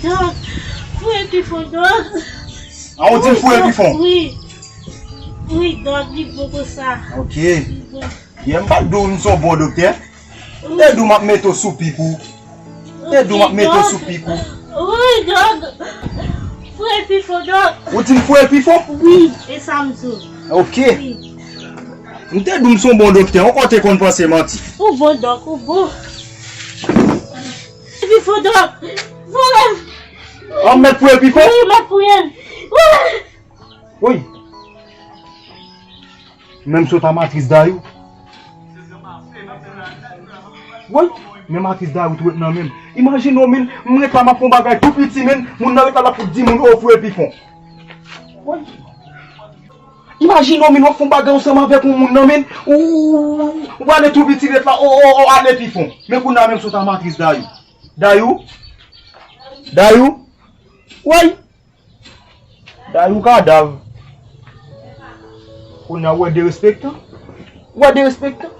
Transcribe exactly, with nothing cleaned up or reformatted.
Dòk, foure pi fon, Dòk. A, ou di m foure pi fon? Wi. Wi, Dòk, li bon konsa. Ok. Li bon. Yè, m pa t di w m se yon bon doktè. M te di w m ap mete w sou pik ou. M te di w m ap mete w sou pik ou. Wi, Dòk. Foure pi fon, Dòk. Ou di m foure pi fon? Wi, e sa m di w. Ok. Wi. M te di w m se yon bon doktè. Ou kote konn panse manti. Ou bon, Dòk, ou bon. Pi fon, Dòk. Foure. An m mèt foure pi fon? Wi, m ap foure l. Wi. Woy! Menm sot a matris Dayou. Woy! Men matris Dayou tou ret nan men m. Imajine w, men, m ret la, m ap fè yon bagay tou piti, men, moun nan ret la, l ap fout di moun, o, foure pi fon. Woy! Imajine w, men, w ap fè yon bagay ansanm avèk yon moun nan, men, ou, ou, ou ale tou piti, ret la, o, o, o, ale pi fon. Men kounye a menm sot a matris Dayou. Dayou? Dayou? Woy! Dayou kadav. Kounye a, ou wè derespektan? Ou wè derespektan?